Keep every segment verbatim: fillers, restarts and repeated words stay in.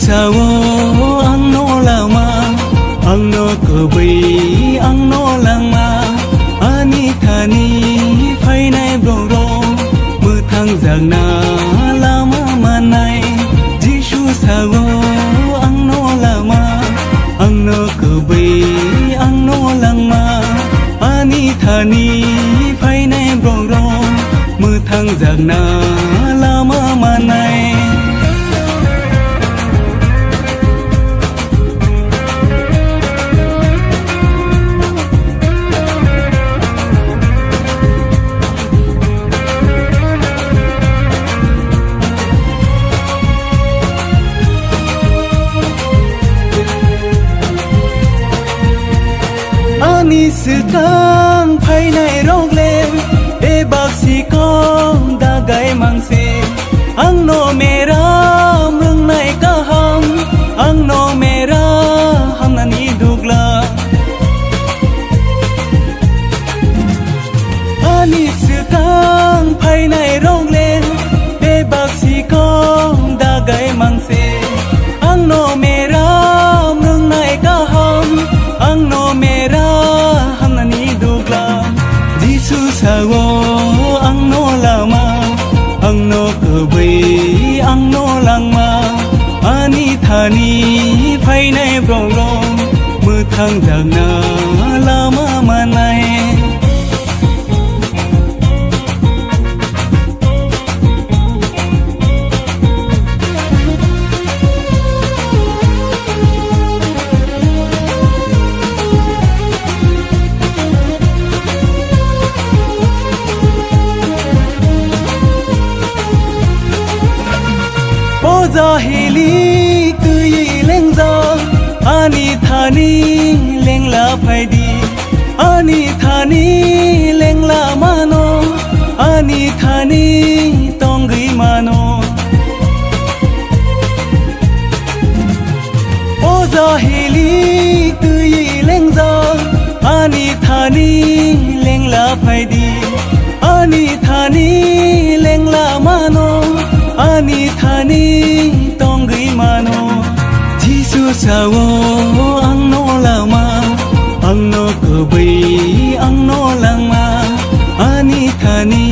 Sao angno lama, angno kubui, angno langma, ani thani phainai borok mwthang jakna lama manai. Jisu sao angno lama, angno kubui, angno langma, ani thani phainai borok mwthang jakna lama manai. Ani swkang phainai rok le bebak sikong dagai mangse. Angno meram rwngnai kaham, angno mera hamnani dugla. Ani swkang phainai rok le bebak sikong dagai mangse. Angno meram rwngnai kaham, angno mera hamnani dugla. Jisu sao angno lama, angno kubui, angno langma, ani thani phainai borok mwthang jakna lama manai. Poja hilik twi lengjak, ani thani lengla phaidi. Ani thani lengla mano, ani thani tongwi mano. O jahili twi lengjak, ani thani lengla phaidi. Ani thani lengla mano, ani thani tongwi mano. Jisu sao angno lama, angno kubui, angno langma, ani thani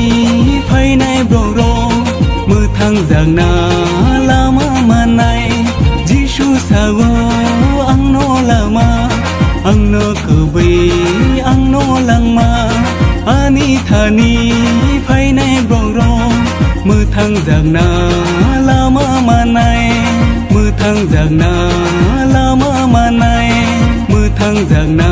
phainai borok mwthang jakna lama manai. Jisu sao angno lama, angno kubui, angno langma, ani thani phainai borok mwthang jakna lama manai, mwthang jakna lama manai, mwthang jakna